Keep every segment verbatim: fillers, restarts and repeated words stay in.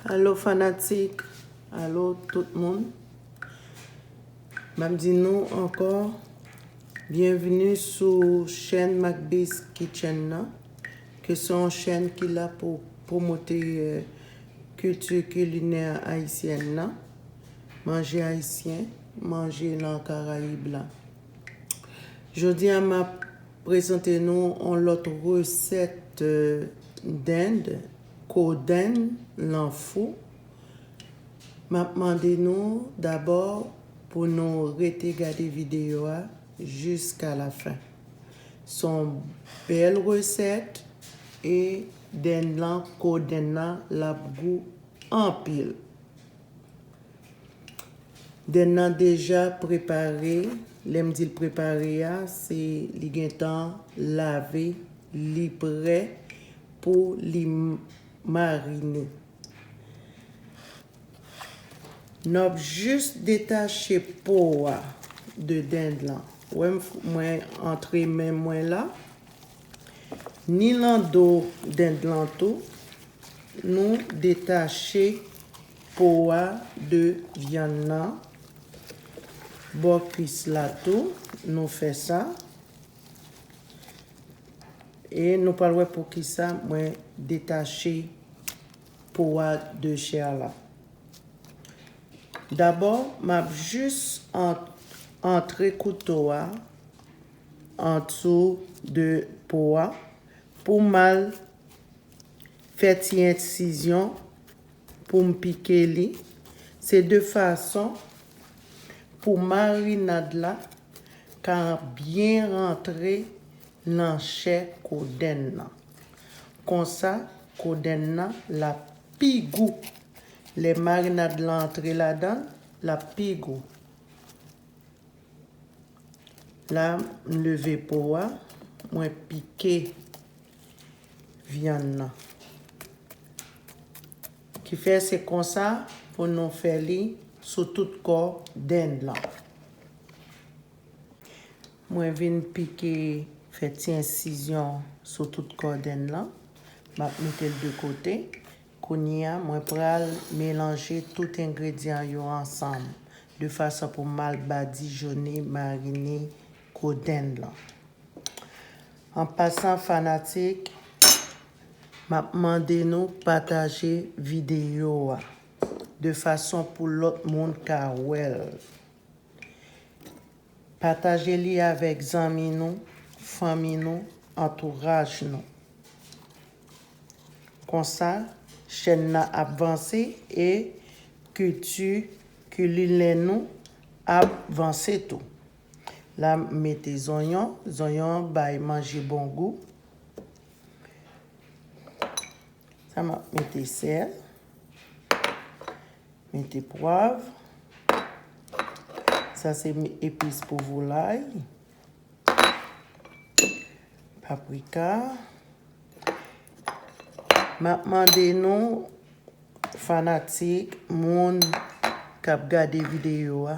Alo fanatik, alo tout moun. M ap di nou ankò, byenvini sou chèn Macbeth Kitchen nan, ke se yon chèn ki la pou pwomote, eh, kilti kilinè ayisyèn nan, manje ayisyen, manje nan Karayib la. Jodi a, m ap prezante nou yon lòt resèt, eh, dend, kodenn lan fou. M ap mande nou dabò pou nou rete gade videyo a jiska la fen. Se yon bèl resèt e dend lan, kodenn lan, l ap gou anpil. Dend nan deja prepare. Lè m di l prepare a, se li gentan lave, li prè pou li m-, marine. N ap jis detache po a de dend lan. Wè m f-, mwen antre men mwen la. Ni lan do dend lan tou. Nou detache po a de vyann nan. Bò kwis la tou, nou fè sa. E nou pral wè poukisa mwen detache po a de chè la. Dabò, m ap jis an-, antre kouto a andou de po a pou m al fè ti ensizyon pou m pike li. Se de fason pou marinad la ka byen rantre nan chè kodenn nan. Konsa, kodenn nan l ap pi gou. Lè marinad lan antre ladan l, l ap pi gou. La, m leve po a, mwen pike vyann nan. Ki fè se konsa pou nou fè li sou tout kò dend lan. Mwen vin pike, fè ti ensizyon sou tout kò dend lan. M ap mete l de kote. Kounye a, mwen pral melanje tout engredyan yo ansanm, de fason pou m al badijone, marine kodenn lan. An pasan, fanatik, m ap mande nou pataje videyo a, de fason pou lòt moun ka wè l. Pataje li avèk zanmi nou, fanmi nou, antouraj nou. Konsa, chèn nan ap vanse e kilti kilinè nou ap vanse tou. La, m mete zonyon. Zonyon bay manje bon gou. Sa, m ap mete sèl. Mete pwav. Sa se epis pou volay. Paprika. M ap mande nou, fanatik, moun k ap gade videyo a,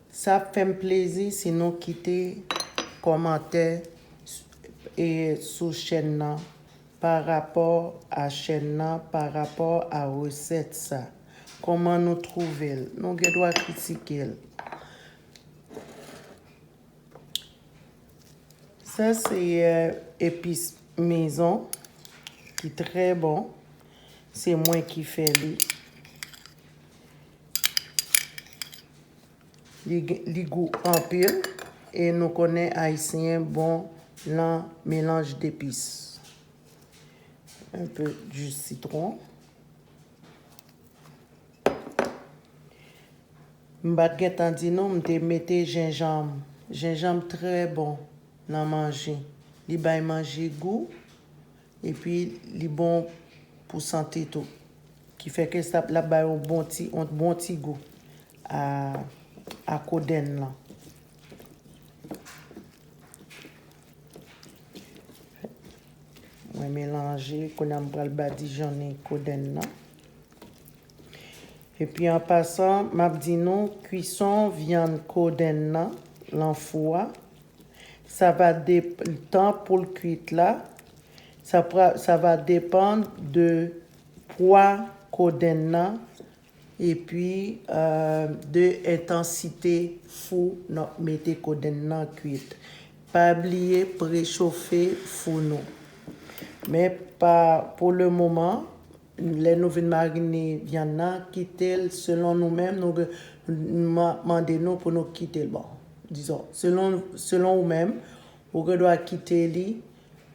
sa ap fè m plezi si nou kite kòmantè, e, sou chèn nan, pa rapò a chèn nan, pa rapò a resèt sa. Kòman nou twouve l? Nou gen dwa kritike l. Sa se, eh, epis mezon ki trè bon. Se mwen ki fè li. Li, li gou anpil e nou konnen Ayisyen bon nan melanj depis. Un peu jus citron. M pa t gentan di nou, m te mete jenjanm. Jenjanm trè bon nan manje. Li bay manje gou, epi li bon pou sante tou. Ki fè ke sa, l ap bay yon bon ti, yon bon ti gou a, a kodenn lan. Mwen melanje, kounye a m pral badijonnen kodenn nan. Epi an pasan, m ap di nou, kwison vyann kodenn nan, lan fou a, sa va de, tan pou l kwit la, sa pra, sa va depann de Pwa kodenn nan, epi, euh, de entansite fou n ap mete kodenn nan kwit. Pa bliye prechofe fou nou. Men pa, pou le moman, lè nou vin marine vyann nan, kite l selon nou menm, nou, m ap mande nou pou nou kite l. Bon, dizon, selon, selon ou menm, ou gen dwa kite li,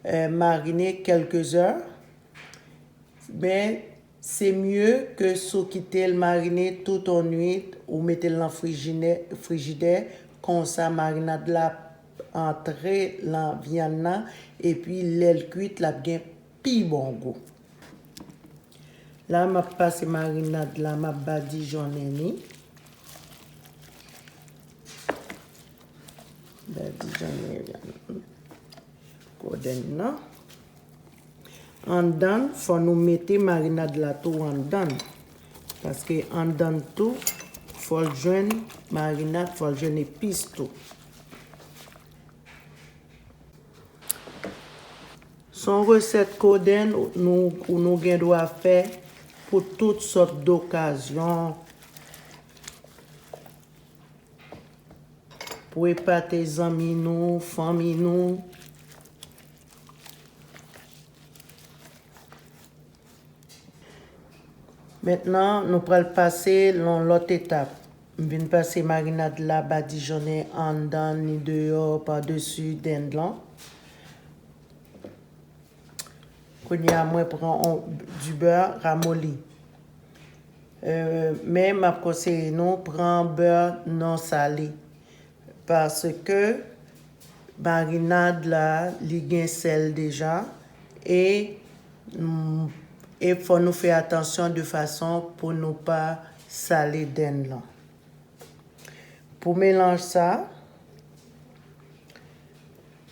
eh, marine kèlke zè, men se mye ke si w kite l marine tout yon nwit, ou mete l nan frijinè-, frijidè, konsa marinad la antre nan vyann nan, epi lè l kwit, l ap gen pi bon gou. La, m ap pase marinad la, m ap badijonnen li. Badijonnen kodenn nan. Anndan, fò nou mete marinad la tou anndan. Paske anndan tou, fò l jwenn marinad, fò l jwenn epis tou. Se yon resèt kodenn nou, nou gen dwa fè pou tout sòt dokazyon. Pou epate zanmi nou, fanmi nou. Mentnan, nou pral pase l yon lòt etap. M vin pase marinad la badijonnen anndan ni deyò padesi dend lan. Kounye a, mwen pran on, du beurre ramolli. Euh, men m ap konseye nou pran bè non sale. Paske marinad la, li gen sèl deja. E, mm, e fò nou fè atansyon de fason pou nou pa sale dend lan. Pou melanj sa,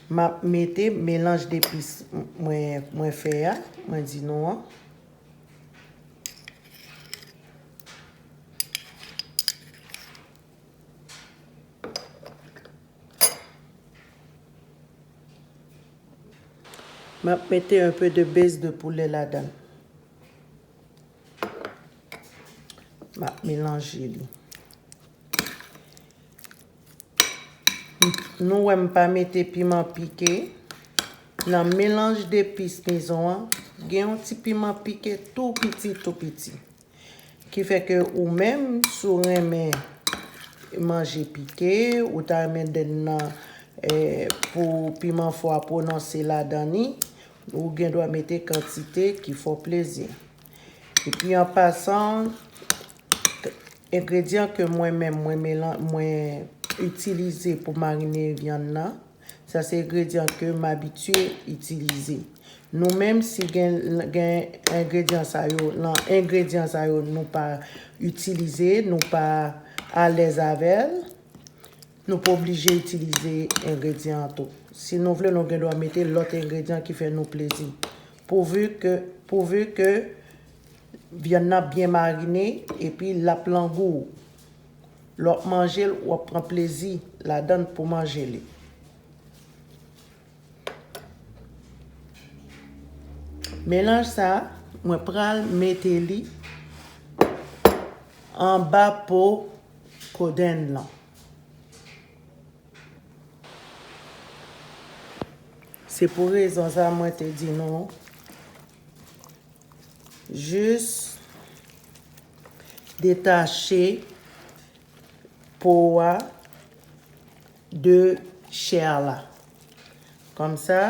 m ap mete melanj depis mwen, mwen fè a, mwen di nou an. M ap mete un peu de base de poulet ladan l. M ap melanje li. Nou wè m pa mete piman pike. Nan melanj depis mezon an, gen yon ti piman pike tou piti, tou piti. Ki fè ke ou menm, si w renmen manje pike, ou ta renmen dend nan, eh, pou piman fò a pwononse ladan li, ou gen dwa mete kantite ki fè w plezi. Epi an pasan, engredyan ke mwen menm, mwen melan-, mwen itilize pou marine vyann nan, sa se engredyan ke m abitye itilize. Nou menm, si gen, gen engredyan sa yo, nan engredyan sa yo, nou pa itilize, nou pa alèz avè l, nou pa oblije itilize engredyan an tou. Si nou vle, nou gen dwa mete lòt engredyan ki fè nou plezi. Pouvi ke, pouvi ke vyann nan byen marine, epi l ap langou w. Lè w ap manje l, w ap pran plezi ladan l pou manje li. Melanj sa, mwen pral mete li anba po kodenn lan. Se pou rezon sa mwen te di nou, jis detache po a de chè la. Konsa,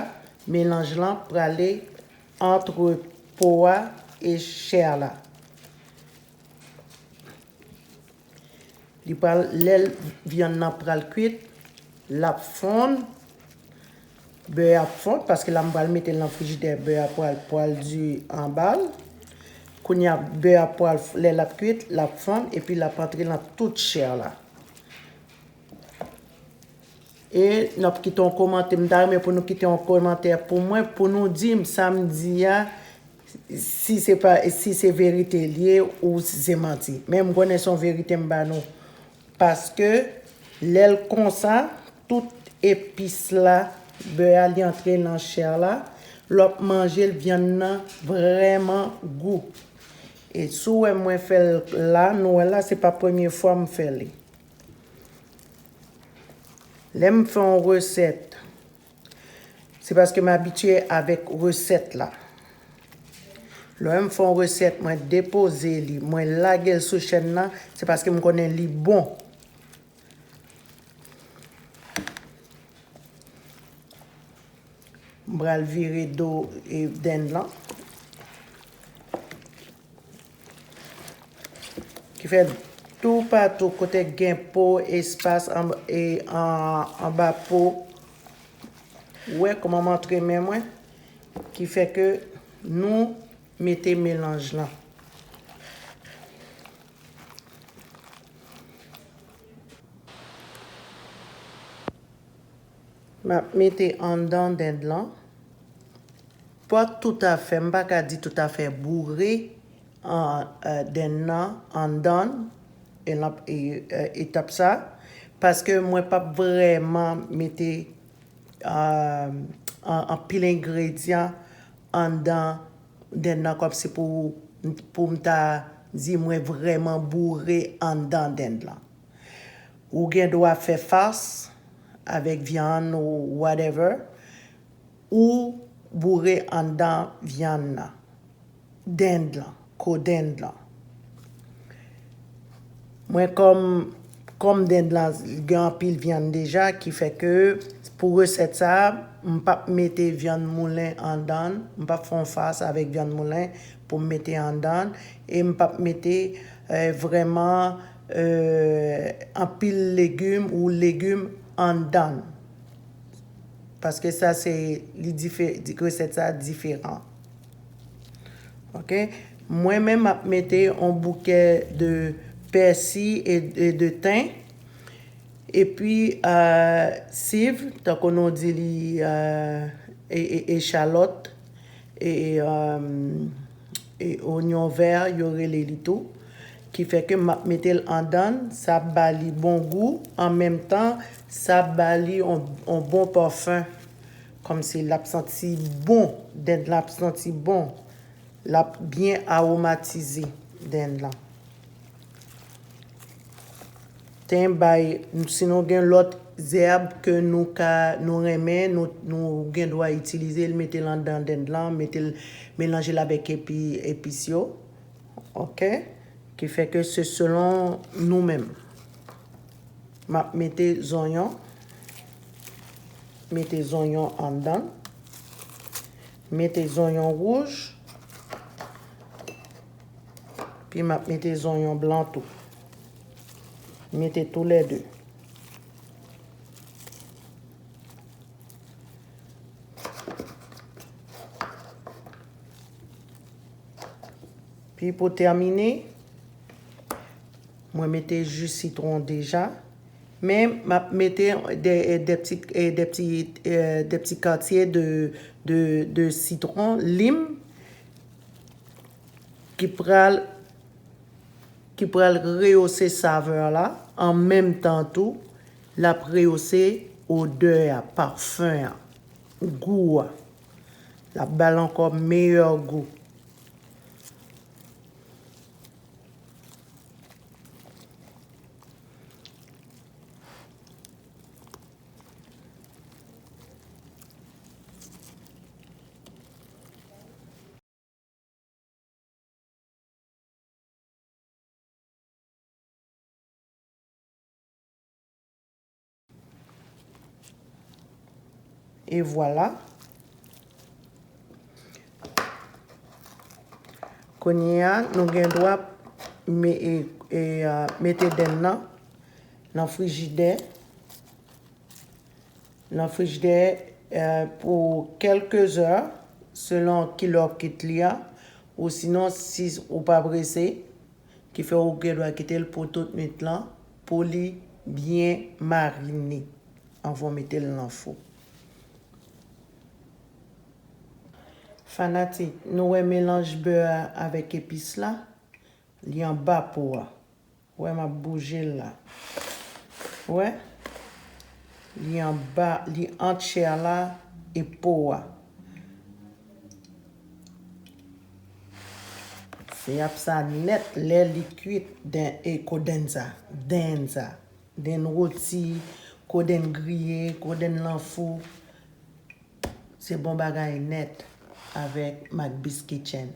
melanj lan prale antre po a e chè la. Li pral, lè l, vyann nan pral kwit, l ap fonn, bè a ap fonn, paske la m pral mete l nan frijidè, bè a pral, pral di anba l. Kounye a, bè a pral, lè l ap kwit, l ap fonn, epi l ap antre nan tout chè la. E n ap kite yon kòmantè. M ta renmen pou nou kite yon kòmantè pou mwen, pou nou di m sa m di a, si se pa, si se verite l ye ou si se manti. Men m konnen se yon verite m ba nou. Paske lè l konsa, tout epis la, bè a, li antre nan chè la, lè w ap manje l, vyann nan vrèman gou. E si w wè mwen fè l la, nou wè la, se pa premye fwa m fè li. Lè m fè yon resèt, se paske m abitye avèk resèt la. Lè m fè yon resèt, mwen depoze li, mwen lage l sou chèn nan, se paske m konnen li bon. M pral vire do e dend lan. Ki fè toupatou kote gen po, espas an, e an, anba po. Ou wè kòman m antre men mwen? Ki fè ke nou mete melanj lan. M ap mete anndan dend lan. Pa toutafè, m pa ka di toutafè boure, an, eh, dend nan anndan, e l ap, e, eh, etap sa, paske mwen p ap vrèman mete, eh, an, anpil engredyan anndan dend nan, kòmsi pou, pou m ta di mwen vrèman boure anndan dend lan. Ou gen dwa fè fas avèk vyann ou whatever, ou boure anndan vyann nan, dend lan, ko dend lan. Mwen kòm, kòm dend lan gen anpil vyann deja, ki fè ke pou resèt sa a, m p ap mete vyann moulen anndan, m p ap fè yon fas avèk vyann moulen pou m mete anndan, e m p ap mete, eh, vrèman, eh, anpil legim ou legim anndan. Paske sa se, li dife-, di-, resèt sa diferan. Ok? Mwen menm, m ap mete yon bouke de pèsi e, e de ten. Epi, eh, siv, tankou nou di li, eh, e, e, echalòt, e, e, eh, e onyon vè, yo rele li tou. Ki fè ke m ap mete l anndan, sa ap ba li bon gou, an menm tan, sa ap ba li on, on bon pafen. Kòmsi l ap santi bon, dend lan ap santi bon. L ap byen awomatize dend lan. Ten bay, si nou gen lòt zèb ke nou ka, nou renmen, nou, nou gen dwa itilize l, mete l anndan dend lan, mete l, melanje l avèk epi, epis yo. Ok? Ki fè ke se selon nou menm. M ap mete zonyon. Mete zonyon anndan. Mete zonyon wouj. Pi m ap mete zonyon blan tou. Mete toulède. Pi pou tèmine, mwen mete ji sitwon deja. Men m ap mete de, de ti, de ti, de ti katye de, de, de sitwon, lim, ki pral, ki pral reyose savè la. An menm tan tou, l ap reyose odè a, pafen an, gou a. L ap ba l ankò meyè gou. E vwala. Kounye a, nou gen dwa me-, e, e, a, mete dend nan nan frijidè. Nan frijidè, eh, pou kèlke zè, selon kilè w kit li a, ou sinon, si ou pa prese, ki fè ou gen dwa kite l pou tout nwit lan, pou li byen marine anvan w mete l nan fou. Fanatik, nou wè melanj bè a avèk epis la, li anba po a. Wè, m ap bouje l la. Wè? Li anba, li ant chè la e po a. Y ap sa nèt lè li kwit, den, e kodenn sa, den sa. Den roti, kodenn griye, kodenn nan fou. Se bon bagay nèt avèk Macbis Kitchen.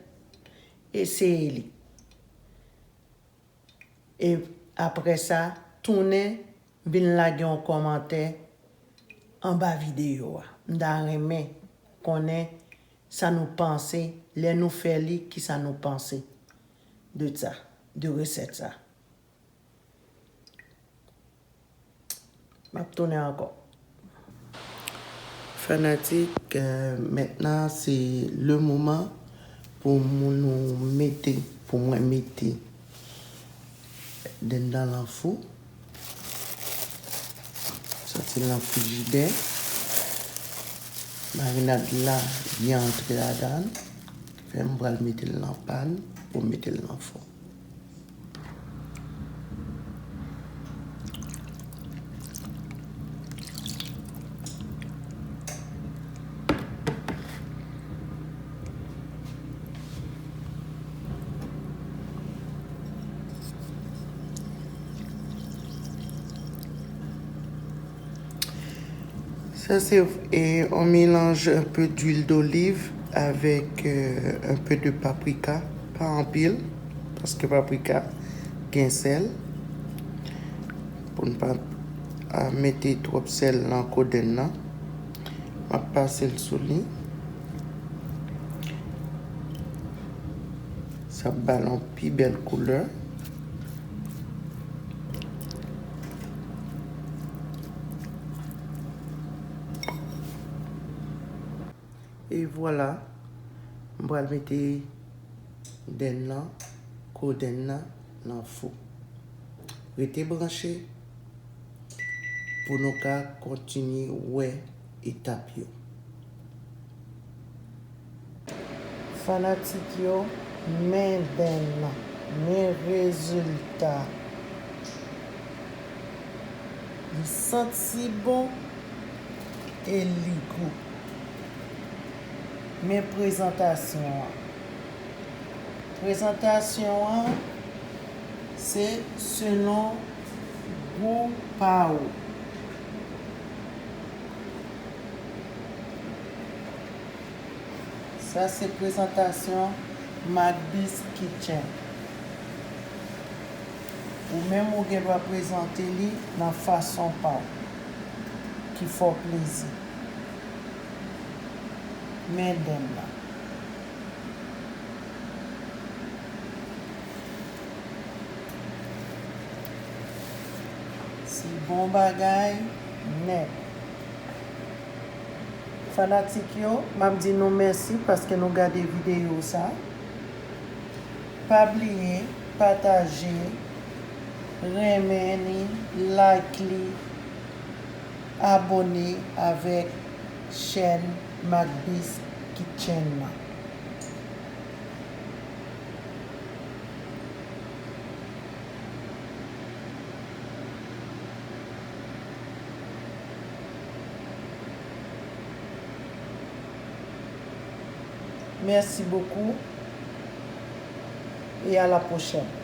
Eseye li. E apre sa, tounen vin lage yon kòmantè anba videyo a. M ta renmen konnen sa nou panse lè nou fè li, kisa nou panse de sa, de resèt sa. M ap tounen ankò. Fanatik, euh, mentnan se le moman pou moun ou mete, pou mwen mete den nan fou. Soti nan frijidè. Marinad la byen antre ladan l. Fè m pral mete l nan pàn pou mete l nan fou. Sa se, e, yon melanj un peu d'huile d'olive avec, euh, un peu de paprika, pa anpil, paske paprika gen sèl. Pou n pa, a, mete twòp sèl nan kodenn nan. M ap pase l sou li. Sa ap ba l yon pi bèl koulè. E vwala, m pral mete den nan, kodenn nan, nan fou. Rete branche pou nou ka kontinye wè etap yo. Fanatik yo, men den nan, men rezilta. Li santi bon e li gou. Men prezantasyon an. Prezantasyon an, se selon gou pa ou. Sa se prezantasyon Macbis Kitchen. Ou menm ou gen dwa prezante li nan fason pa w ki fè w plezi. Men den nan. Se bon bagay nèt. Fanatik yo, m ap di nou mèsi paske nou gade videyo sa. Pa bliye pataje, renmen li, like li, abòne avèk chèn Macbis Kitchen nan. Merci beaucoup et à la prochaine.